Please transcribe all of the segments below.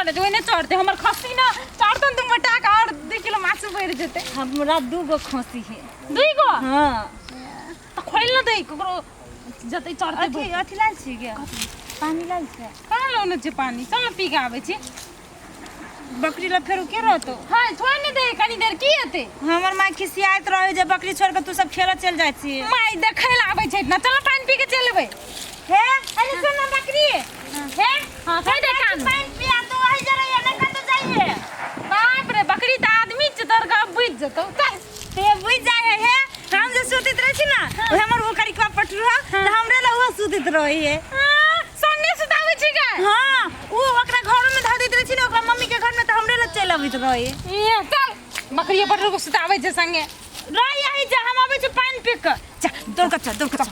चढ़े छै ओहिने चढ़तै हमर खस्सी ने चढ़तै ने तऽ मोटा कऽ आओर 2 किलो मासु बढ़ि जेतै। हमरा 2 गो खसी है। 2 गो? हाँ। तऽ खोलि ने दै ककरो जतै चढ़तै। अथी अथी लाल छी गे, पानी लाल छै? कहाँ लौने छै पानी? चल ने पी के आबै छी। बकरी ला फेर के रहतो? हाँ छोड़ ने दे कनी देर, की हेतै? हमर माय खिसियाइत रहे जे बकरी छोड़ के तू सब खेलऽ चल जाइ छी। माय देखै ला आबै छै ना, चल पानि पी के चल एबै। हे अरे सुन ना बकरी, हे हां कहि दे कान पानि पिया तो वही जरा ये ना कतौ जाइए। बाप रे बकरी त आदमी छै, तोर गप बुझि जेतौ। चल ते बुझि जाइ है। हे हम जे सुतित रहै छी ना, ओ हमर ओ करिकवा पटरुआ त हमरे ला ओहो सुतित रहै है। संगे सुताबै छी गे? हाँ ओ ओकरा घर में धऽ दैत रहै छी ने, ओकरा मम्मी के घर में, त हमरे लग चलि अबैत रहै। ए चल बकरी पटरू के सुताबै छै संगे। रह यही जा, हम अबै छी पानि पी के। जा दौड़ के चल, दौड़ के चल।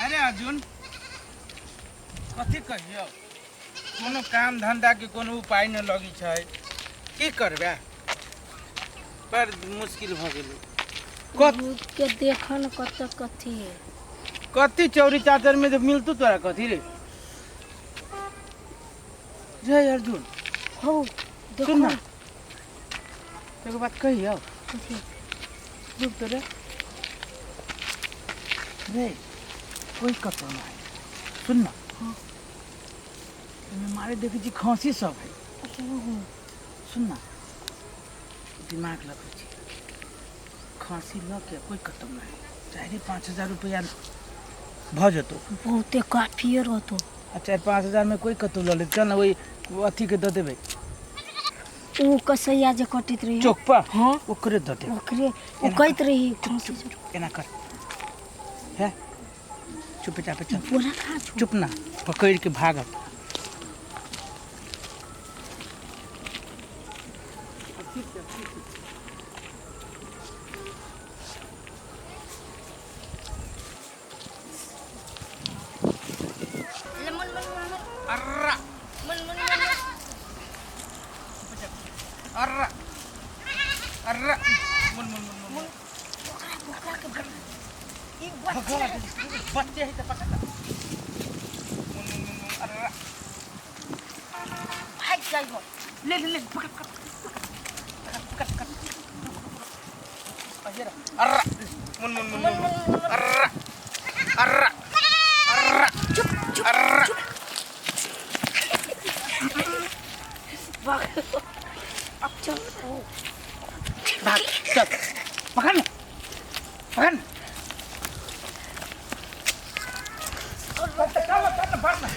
अरे अर्जुन कथी कहियौ, कोनो काम धंधा के कोनो उपाय न लगै छै, की करबै, बड़ मुश्किल भऽ गेलै। भूत के देखन कत कथी है? कथी चौरी चाचर में जब मिलतू तोरा कथी रे? रे अर्जुन हो देखो सुन ना, एगो बात कहियौ। कथी? रुक तो रे, रे कोई कतौ ना है। सुन ना, एहिमे मारे देखै छी खाँसी सब है। सुन ना, दिमाग लगै छै, खाँसी लऽ के कोई कतौ ना है। 4-5 हजार रुपया भऽ जेतौ। बहुते काफिए रहतो। आ 4-5 हजार में कोई कतौ लऽ ले, चल ना ओहि अथी के दऽ देबै। ऊ कसैया जे कटैत रही? चौक पर। हाँ। ओकरे दऽ देबै। ओकरे ऊ कहैत रही खाँसी जे। एना कर, है चुपे चापे चल। बोरा कहाँ छौ? चुप ना, पकड़ के भागत। अर्रा अर्रा अर्रा मुन मुन मुन मुन, बच्चे है तो पकड़। मुन मुन मुन मुन अर्रा भाग जाइबो। ले ले ले, पकड़ पकड़ पकड़ पकड़ पकड़। अर्रा मुन मुन मुन मुन अर्रा अर्रा अर्रा। चुप चुप। अर्रा। चुप। भाग अब, चल। भाग, चल, पकड़ ना, पकड़ ना। चल चल, भाग ना।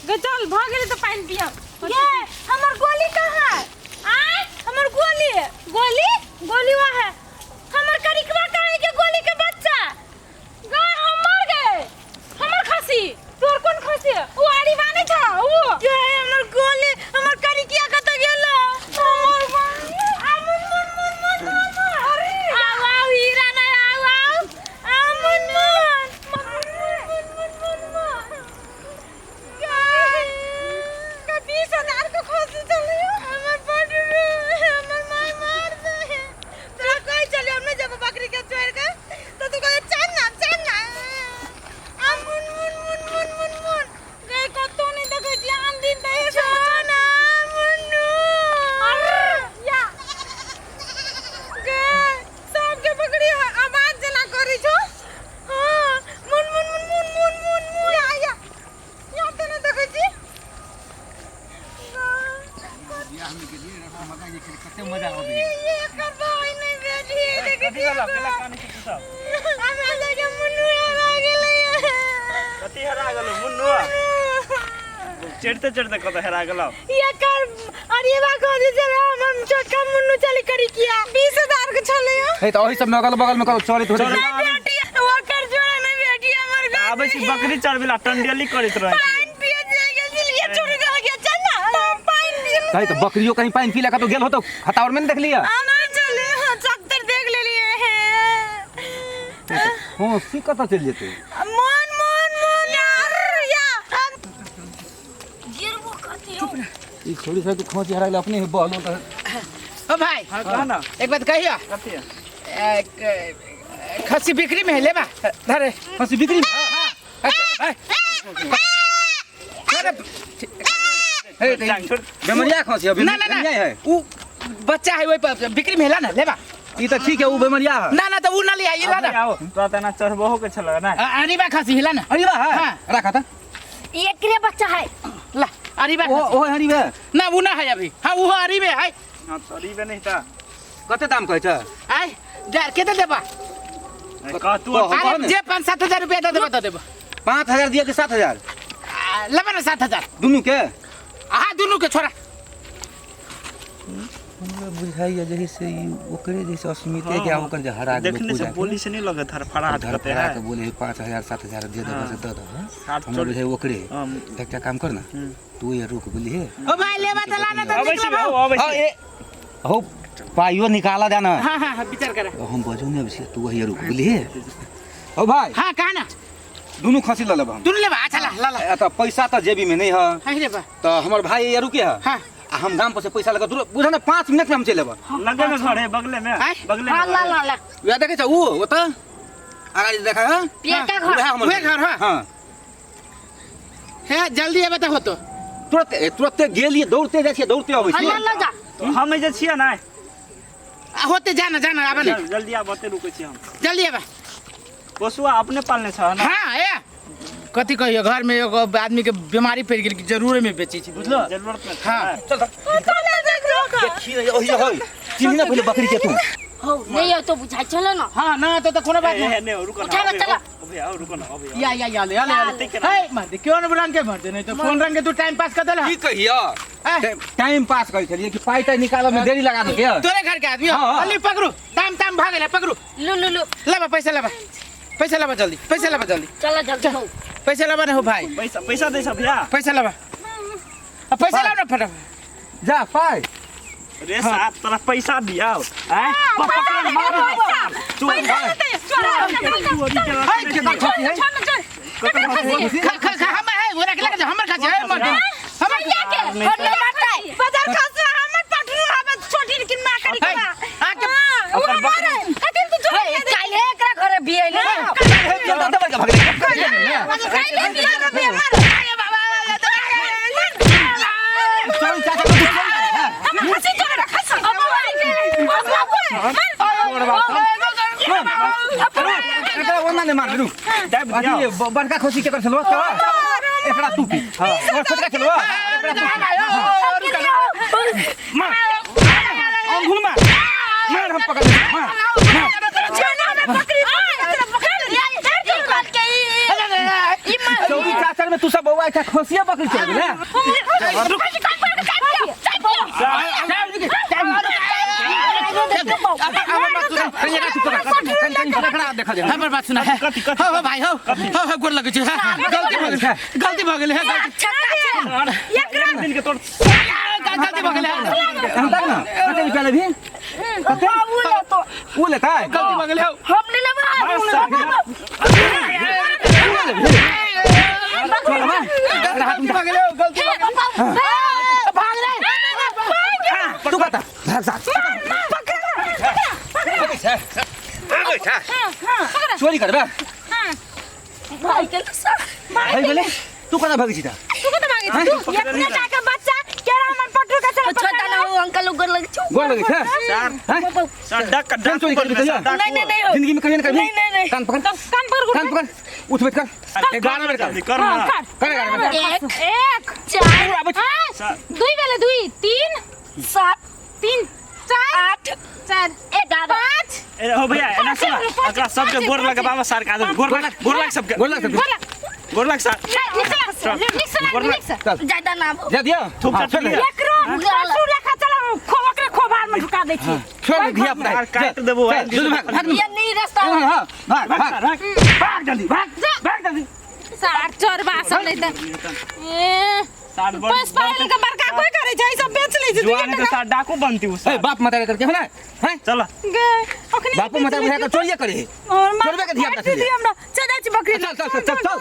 गे चल, भऽ गेलै तऽ पानि पियब। ये हमर गोली कहाँ है? आय? हमर गोली। गोली? गोली वहाँ है। हमर करिकवा कहाँ है के गोली के बच्चा? गे हमर, गे हमर खसी। तोर कोन खसी? उ आरी बानै छ उ। के हमर गोली, हमर करिकिया कतऽ गेल? हमर आ मुन मुन मुन मुन मुन मुन। अरे आउ आउ हीरा ना, आउ आउ आ मुन मुन मुन मुन मुन मुन मुन। गे 20,000 के खसी चलियो। हमर पटरू, हमर माय मार दे। तोरा कहि चली हम नहीं जेबो बकरी के छोड़ के, तो तू कहे चल ना, चल ना। आ मुन मुन मुन मुन मुन मुन। गे कतौ नहि देखै छी आन दिन तऽ हे। चल ना मुन्नू। अरे या गे सबके बकरी आवाज जेना करै छौ। हाँ मुन मुन मुन मुन मुन मुन मुन। या या या तऽ नहि देखै छी। कते मजा आबै। ये एकर भाई नहीं बेटी देखै कथी भेलौ? केला कानै छी तू सब? हमरा लगे मुन्नू हरा गेलै। कथी हेरा गेलौ मुन्नू? चढ़ते चढ़ते कतऽ हेरा गेलौ? एकर अरेबा खोजे चले हमर छोटका मुन्नू चली करी किया 20,000 के छलै। हे तऽ ओहि सबमे अगल बगल मे कतौ चलैत होतै। नहीं बेटी, ओकर जोड़ा नहीं बेटी हमर। आबै छी बकरी चरबै ला, टंडेली करैत रहै छी। पानि पिए जाय गेल छलियै, छोड़ दे गया, चल ना हम पानि पिए। कही तऽ बकरियो कहीं पानि पी लए कतौ गेल होतौ, खतावर मे नहि देखलियै? हम नहीं चले, चक्कर देख लेलिए हैं। हँ सी कतऽ चलि जेतै? मन मन मन यार या गिरबो कथी हो? ई छोड़ी सब खोजी हरा गेलै अपने बहलो तऽ। ओ भाई। हाँ कह ना। एक बात कहियो। कथी? खस्सी बिक्री में है, लेबा धरे। खस्सी बिक्री में? अरे, हे जान छोड़। बेमरिया खसी अभी ना ना ना है उ बच्चा है ओइ पर बिक्री में हेला ना लेबा ई त ठीक है उ बेमरिया है ना ना तो उ ना लिया ये ला ना आओ तो तना चढ़बो के छल ना अरीबा खसी हिला ना अरे वाह हाँ। रखा था एकरे बच्चा है ला अरीबा ओ खसी। ओ हरी बे ना उ ना है अभी हां उ अरीबे है हां सॉरी बे नहीं था कते दाम कहै छ आय जा केते देबा कह तू कह। अरे ने। जे 5-7 हजार रुपया दे देबा त देबा 5000 दिया कि 7000 लेबा ना 7000 दुनू के हां दुनू के छोड़ा हमरा बुझाइया जही से ई ओकरे जैसे अस्मिते के ओकर जे हरा गेल देखने से बोली से नहीं लगत हर फराट करते धरफड़ा है के बोले 5000 7000 दे दे से दे दे सात हमरा चोर- बुझाइ ओकरे हम एकटा काम कर ना तू ये रुक बुझलिए ओ भाई लेबा त लाना त अबै छी निकलब आओ, अबै हां छी ए हो पाइयो निकाला देना हां हां हां विचार कर हम बजो नहीं अबै छी तू वही रुक बुझलिए हो भाई हां कहा ना दुनू खसी ल लेब हम दुनू लेबा अच्छा ला ला ला ए, त पैसा त जेबी में नहीं है हां रे बा त हमर भाई ये रुके है हां आ हम गाम पर से पैसा लगा तुरंत बुझा ना 5 मिनट में हम चलि एबै लगे में घर है बगले में आय। बगले में हां ला घर है। ला ला वएह देखै छ ऊ ओतऽ अगाडि देखा है पियरका घर वएह हमर उएह घर है? हाँ हे जल्दी आबे त होतो तुरंत तुरंते गेलिए दौड़ते जाइ छियै दौड़ते अबै हाँ, ला छियै ला जा हम जे छियै ना आ होते जाना जाना आबे ना जल्दी आब ओते रुकै छी हम जल्दी आबे पोसुआ अपने पालने छ ना हां ए कथी कहियो घर में एगो आदमी के बीमारी पड़ गेल कि जरूर में बेचै छी बुझलो जरूरत में हाँ। चल देखी ओही होय चिन्ह ना पहिले बकरी के तू हो नहीं हो तो बुझाई चलो ना हां ना तो कोनो बात नहीं ए नहीं रुको ना उठा अबे, चला। अबे आओ रुको ना अबे आओ। या या या ले ले ले हे मर दे क्यों न रंग के मर दे नहीं तो फोन रंग के तू टाइम पास कर देला की कहियो ए, टाइम पास करै छलियै कि पाइ ताइ निकालऽ में देरी लगा देलकै तोरे घर के आदमी हो हाँ, हाँ। अली पकड़ू ताम ताम भाग ले पकड़ू लू लू लू लेबा पैसा लेबा पैसा लेबा जल्दी पैसा लेबा जल्दी चलो जल्दी हो पैसा लेबा ना हो भाई पैसा पैसा दे सब भैया पैसा लेबा आ, पैसा लाओ ना फटाफट जा पाइ रे साहब तोरा पैसा दिया आय पकड़ मार चोर है केकर खसी है खा खा खा हम है ओरा के लगे हमर खा है मर दे हमर के और मारता है बाजार खसुआ हमर पटरू हवे छोटी लेकिन मां करी है, के आके हां ओकर उ मारे कथि तू चोरी हे, काल्हे एकरा घरे बियाइले ना चल दबड़ के भगले काइले बिया रे बिया मार अरे बाबा चल चाचा तू चल हम खसी चोर खसी अब एकरा ओना नहि मार रुक अथी बड़का खसी केकर छलौ तोरा एकरा तू पी हां और छोटका छलौ मार अंगुल मार मार हम पकड़ लेबै, मार चौबीस चाचर में तू सब बौआ एकटा खसिया बकरी चल गेलै हमर बात सुना है कथी, कथी? हो हो भाई हो हो हो गोर लगै छी गलती भऽ गेल गलती भऽ गेल है एक दिन के तोर गलती भऽ गेल है हम तक ना कते रुपया लेबही कते ऊ लेतै गलती भऽ गेल है हम नहीं लेबै गलती भऽ गेल है गलती भऽ गेल भाग रे तू कता भाग जा चोरी करबे भाई के साथ भाई गेलै तू कना भागै छी त बच्चा केरा हमर पटरू के चल छोटा ना हो अंकल उगर लग छु गोर लगै छै सर हैं? सर डक कान चोरी करबी कहिया नहीं नहीं नहीं जिंदगी में कहिया न करबी नहीं, नहीं, नहीं। कान पकड़ कान पकड़ कान पकड़ उठ बैठ कर 11 बेर कर कर ना कर 11 बेर एक एक चार हाँ, दुई बेला दुई तीन सात तीन चार आठ चार 11 पाँच ए हो भैया एना सुन एकरा सबके गोर लगाबामा सार के आदमी गोर लग गोर लग सबके गोर लग सबके। बोला गोर लग सार निक से गोर निक से चल ज्यादा ना जा दिया थूक हाँ, चट छोड़ दे लिया। एकरो पशु लेखा चला खोबकरे खोबार में ढुका दै छी छोड़ दे धिया पुता यार, काट देबो, चल, जल्दी भाग भाग ये नहीं रास्ता हाँ हाँ भाग भाग भाग भाग जल्दी भाग भाग जल्दी सार चोरबा सब नहीं त ए सार बड़ पैस पायल के बड़का कोई करे छै सब बेच लै छै जुआन के साथ डाकू बनती उ ए सार बाप मतारे करके है ना हैं चल गे अखनी बापो मतारे बुझा कर चोरिए करे और चोरबे के धिया पुता हमरा चल जाइ छी बकरी चल चल चल चल